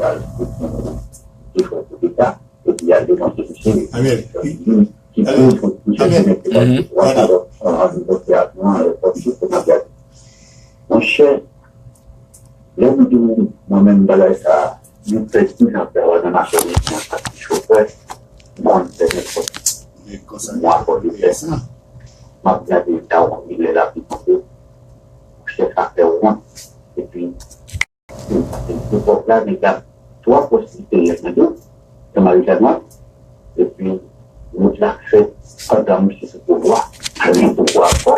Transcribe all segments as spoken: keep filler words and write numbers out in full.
Ki fè koudeta, epi y al denonse misye. Amèn. Ki pwouve misye se nèg ki pral fè twa kalòt, an negosiyasyon, an negosiyasyon, an negosiyasyon. Monchè, lè m di w, mwen menm bagay sa a, nou fè diz an fè w nan Nasyonzini an, sa ki chofè, mwen fè nenpòt mwa fò de fè. M ap gade eta w, lè l ap tonbe, monchè, sa fè wont. Epi, epòk la, nèg la, twa pòs li te ye, tande, Samaritanwa, epi, wout la fèt pandan misye sou pouvwa, pa gen pouvwa ankò.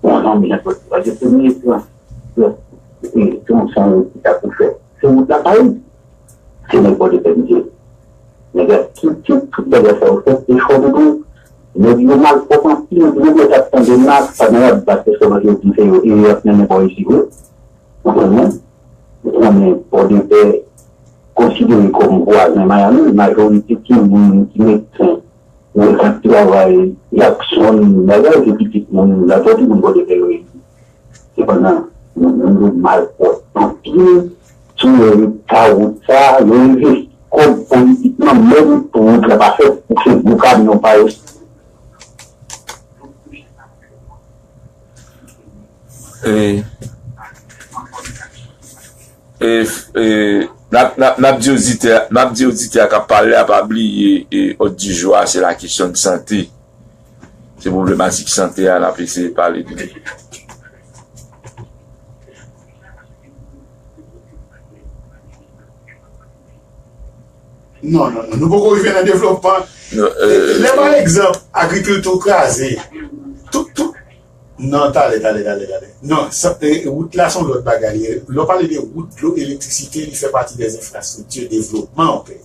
Bon, non, men, paske premye plan, plan, e, plan sa yo ki ta pou fè, se wout la Payis. Se nèg Pòdepè misye. Nèg la, tout, tout, tout bagay sa yo fèt, e fò nou di w, nèg yo malpwòp anpil, nèg yo t ap tande n la, pandan y ap bat, paske yo di se yo, e y ap mennen bò isit, wi. Ou konnen, ou konnen Pòdepè konsidere kòm vwazen Miami, majorite timoun ki met fen, yo k ap travay, y ap sonn, bagay, se pitit moun, la, tout moun Pòdepè yo ye. Sepandan, nou, nou, nou malpwòp anpil, sou lè yo ka wout sa, yo envesti kòb politikman, menm pou wout la pa fèt, pou se gwo kamyon pa yo. E, e, e, n ap, n ap, n ap di oditè, n ap di oditè a k ap pale a pa bliye, e, òd di jou a, se la kesyon de sante. Se pwoblematik sante a, n ap eseye pale de li. Non, non, non. Nou poko rive nan devlopman. Non, e, lè, pa egzanp, agrikilti kraze, tout, tout. Non, talè, talè, talè, talè. Non, sa, e, wout la se yon lòt bagay. Lè w pale de wout, dlo, elektrisite, li fè pati de enfrastrikti devlopman yon peyi.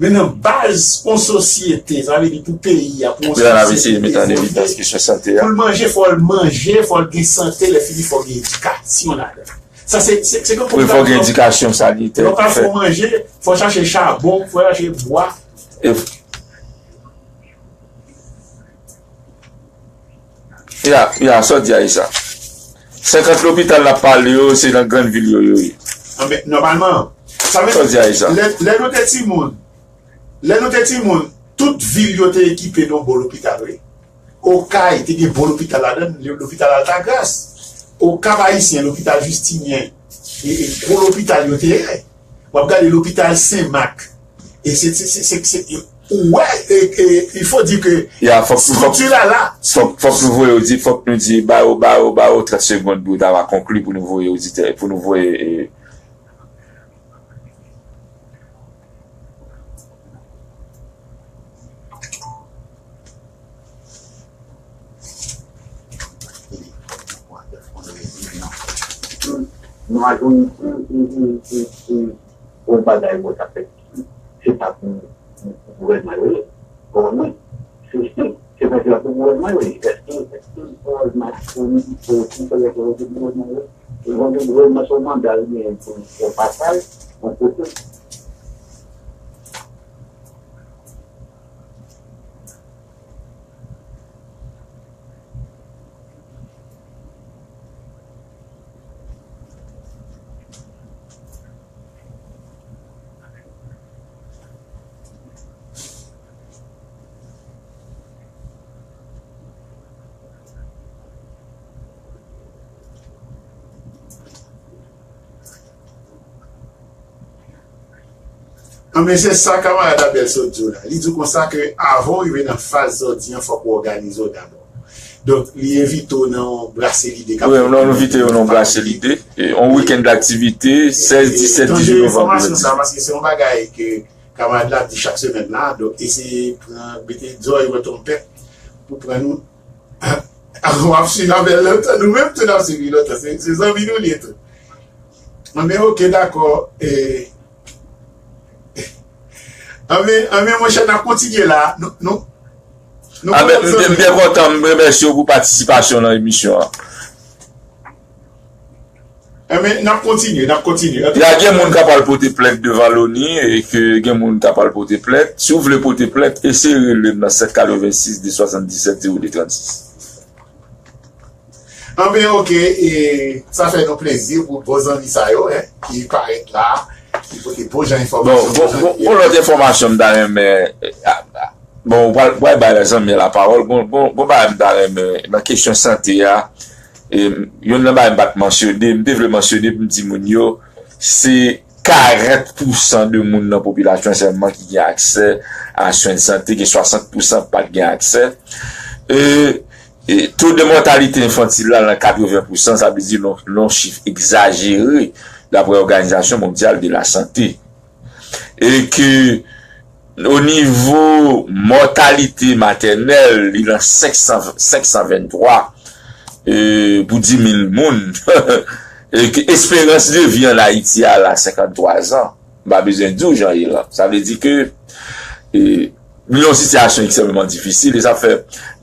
Men nan baz yon sosyete, sa vle di pou peyi a, pou yon sosyete devlope, pou l manje, fò l manje, fò l gen sante, lè fini, fò l gen edikasyon ladan. Sa se, se, se yon pwoblèm. Wi, fò gen edikasyon sanitè. Lè w pa fè manje, fò chache chabon, fò chache bwa. E, ya, ya, sa w di a, e sa. Senkant lopital n ap pale yo, se nan grann vil yo, yo ye. Anben, nòmalman, sa vle di, lè, lè nou te timoun, lè nou te timoun, tout vil yo te ekipe de yon bon lopital, wi. Okay te gen bon lopital ladan l, lopital Altagras. Okap Ayisyen, lopital Justinien, e, e gwo lopital yo te ye. W ap gade lopital Senmak. E se, se, se, se, se, ou wè, e, e, il faut dire que ya, fòk, fòk, strikti la la. Fòk, fòk nou voye oditè, fòk nou di, ba yo, ba yo, ba yo trant segonn pou yo ta va konkli, pou nou voye oditè, pou nou voye, e, Nou a jwenn yon, yon, yon, yon, yon, yon bagay bò sa fèt. Se pa pou, pou, pou gouvènman yo ye. Bon, wi. Se, se, se pa pou gouvènman yo ye. Èske, èske Paul Martoni, pou, pou, pou gouvènman yo ye? Li konn gouvènman se yon manda li genyen pou, pou pasaj, yon kote. Anben, se sa kamarad Abel sot di w la. Li di w konsa ke avan w rive nan faz sa w di an, fòk ou òganize w dabò. Donk, li envite w nan yon brase lide k ap fèt. Wi, nou envite yo nan yon brase lide. E, yon wikenn daktivite, sèz, disèt, dizuit novanm. Tande enfòmasyon sa, paske se yon bagay ke kamarad la ap di chak semèn la. Donk, eseye pran, mete zòrèy w nan twonpèt pou pran nou. W ap swiv Abel lontan, nou menm tou n ap swiv li lontan. Se, se zanmi nou li ye tou. Anben, oke, dakò. E, anben, anben, monchè, n ap kontinye la. Nou, nou, nou... Anben, m byen kontan, m remèsye w pou patisipasyon w nan emisyon an. Anben, n ap kontinye, n ap kontinye. Ya, gen moun k ap al pote plent devan Loni, e ke gen moun k ap al pote plent. Si w vle pote plent, eseye rele m nan sèt katrevensis, de swasanndisèt, zewo de trannsis. Anben, oke, e sa fè nou plezi pou bon zanmi sa yo, en, ki parèt la, Bon, bon, bon, bon, lòt enfòmasyon m ta renmen, a, a, bon, ou pral, pral bay zanmi an lapawòl. Bon, bon, bon, bagay m ta renmen nan kesyon sante a. E, youn nan bagay m pa t mansyone, m te vle mansyone pou m di moun yo, se karant pousan de moun nan popilasyon sèlman ki gen aksè a swen de sante, gen swasant pousan pa t gen aksè. E, e to de mòtalite enfantil la nan katreven pousan, sa vle di yon, yon chif egzajere, dapre Òganizasyon Mondyal de la Sante. E ke o nivo mòtalite matènèl, li nan senk san, senk san venntwa, e, pou dis mil moun. E ke esperans de vi an Ayiti a la senkanntwa zan. M pa bezwen di w jan l ye la. Sa vle di ke, e, nou nan yon sitiyasyon ekstrèmman difisil e sa fè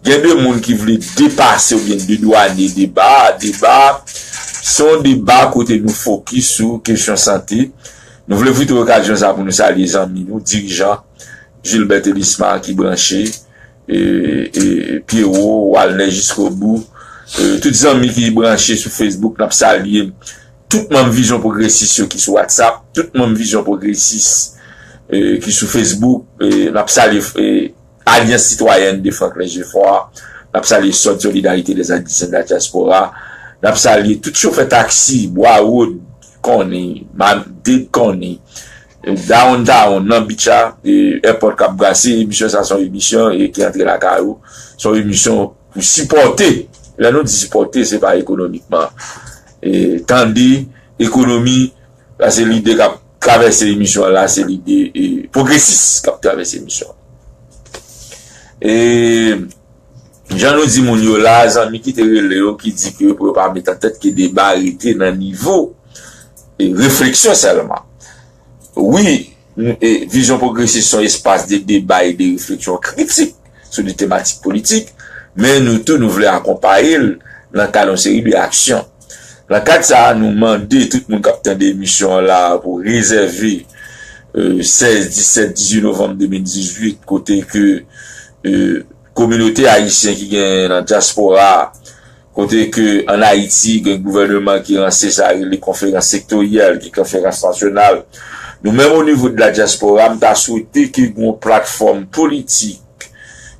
gen de moun ki vle depase oubyen dedwane deba a. Deba a, se yon deba kote nou fokis sou kesyon sante. Nou vle pwofite okazyon sa pou nou salye zanmi nou, dirijan, Gilbert Elisma ki branche, e, e, Pierrot, Walner Jiskobou, e, tout zanmi ki branche sou Facebook, n ap salye tout manm Vizyon Pwogresis yo ki sou WhatsApp, tout manm Vizyon Pwogresis, e, ki sou Facebook, e, n ap salye, e, Alyans Sitwayèn de Franklin Geffrard, n ap salye Sòd Solidarité des Haïtiens de la Diaspora, n ap salye tout chofè taksi, Bwa Wod, Kòni, Madrid Kòni, Downtown, nan beach la, e, èpòt k ap brase, emisyon sa se yon emisyon, e, ki antre lakay ou, se yon emisyon pou sipòte. Lè nou di sipòte, se pa ekonomikman. E, tande, ekonomi, sa se lide k ap travèse emisyon an la, se lide, e, pwogresis k ap travèse emisyon an. E, jan nou di moun yo la, zanmi ki te rele yo, ki di ke pou yo pa met an tèt ke deba rete nan nivo, e, refleksyon sèlman. Wi, nou, e, Vizyon Pwogresis se yon espas de deba e de refleksyon kritik sou de tematik politik, men nou tou nou vle akonpaye l nan kad yon seri de aksyon. Nan kad sa a, nou mande tout moun k ap tande emisyon an la pou rezève, e, sèz, disèt, dizuit novanm de mil dizuit, kote ke, e, kominote ayisyen ki genyen nan dyaspora a, kote ke ann Ayiti, gen gouvèneman ki ranse sa rele konferans sektoryèl, ki konferans nasyonal. Nou menm o nivo de la dyaspora, m ta swete ke gen yon platfòm politik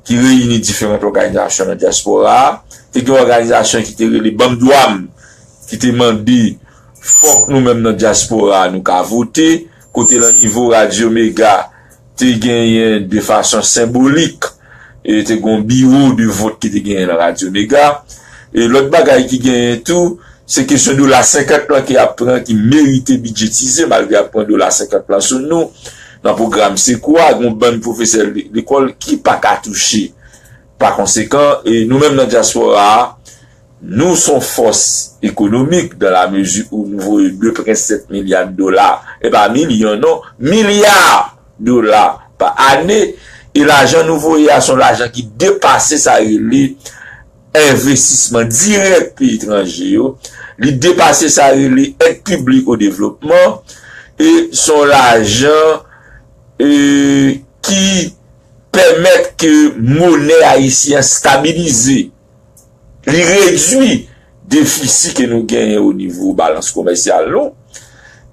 ki reyini diferan òganizasyon nan dyaspora a. Te gen òganizasyon ki te rele Ban m Dwa m, ki te mande fòk nou menm nan dyaspora a nou ka vote, kote nan nivo Radyo Mega te genyen de fason senbolik, e te gen yon biwo de vòt ki te genyen nan Radyo Mega. E lòt bagay ki genyen tou, se kesyon dola senkant lan ke y ap pran, ki merite bidjetize, malgre y ap pran dola senkant lan sou nou, nan pwogram Sekou a, gen yon bann pwofesè le-, lekòl ki pa ka touche. Pa konsekan, e nou menm nan dyaspora a, nou se yon fòs ekonomik, dans la mesure où nou voye de pwen sèt milya de dola, e pa milyon non, milya dola pa ane, e lajan nou voye a se yon lajan ki depase sa rele envestisman dirèk peyi etranje yo, li depase sa rele èd piblik o devlopman, e se yon lajan, e, ki pèmèt ke monè ayisyen an stabilize. Li redui defisi ke nou genyen o nivo balans komèsyal nou.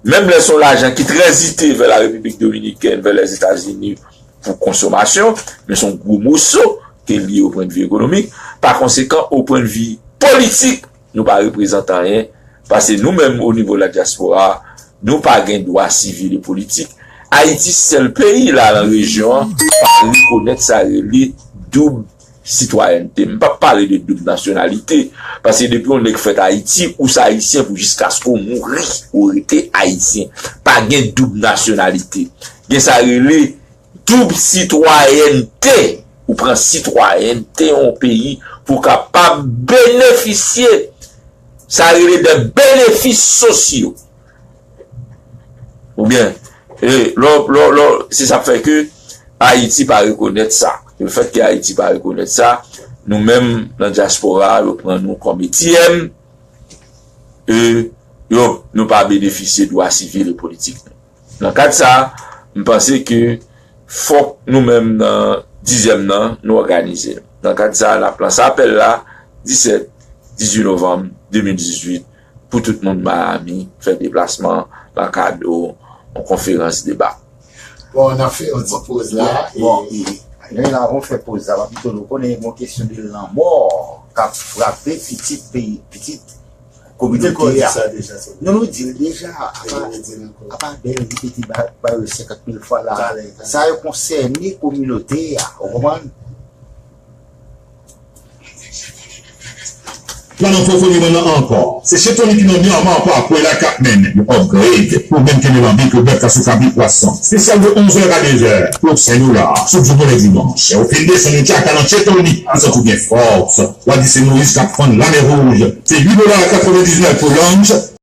Menm lè se yon lajan ki tranzite vè la Repiblik Dominikèn, vè Lèzetazini pou konsomasyon, men se yon gwo moso ke li ye o pwennvi ekonomik. Pa konsekan, o pwennvi politik, nou pa reprezante anyen, paske nou menm o nivo la dyaspora, nou pa gen dwa sivil e politik. Ayiti sèl peyi la nan rejyon an pa rekonèt sa rele doub sitwayènte. M p ap pale de doub nasyonalite, paske depi yon nèg fèt Ayiti, ou se ayisyen pou jiskaske w mouri, ou rete ayisyen. Pa gen doub nasyonalite. Gen sa rele doub sitwayènte. Ou pran sitwayènte yon peyi pou w kapab benefisye sa rele de benefis sosyo. Oubyen, e, lò, lò, lò, se sa k fè ke Ayiti pa rekonèt sa. Lefèt ke Ayiti pa rekonèt sa, nou menm nan dyaspora, yo pran nou kòm etiyèm, e yo, nou pa benefisye dwa sivil e politik nou. Nan kad sa a, m panse ke fòk nou menm nan dizyèm nan, nou òganize n. Nan kad sa a, n ap lanse apèl la, disèt, dizuit novanm de mil dizuit, pou tout moun Miami fè deplasman nan kad yon yon konferans deba. Bon, n ap fè yon ti poz la. Bon, e, lè la, avan fè poz la, Papito, nou konnen gen yon kesyon de lanmò k ap frape pitit peyi, pitit kominote a. Non, nou di l deja, apa bèl repete ba yo senkant mil fwa la. Sa yo konsène kominote a, ou konprann? Plan nan fofoli nan nan ankò. Se Chez Tony ki nan Myanmar pa kwè la k ap mennen yon upgrade pou menm kenbe lanbi pou bèf ka sou kabri pwason. Spesyal de onz è a de zè pou senk dola. Sou jounen dimanch, ou fin desann yon tchaka nan Chez Tony, ou santi w gen fòs. W a di se Moyiz k ap fann Lamè Wouj. Se uit dola katrevendiznèf pou lunch.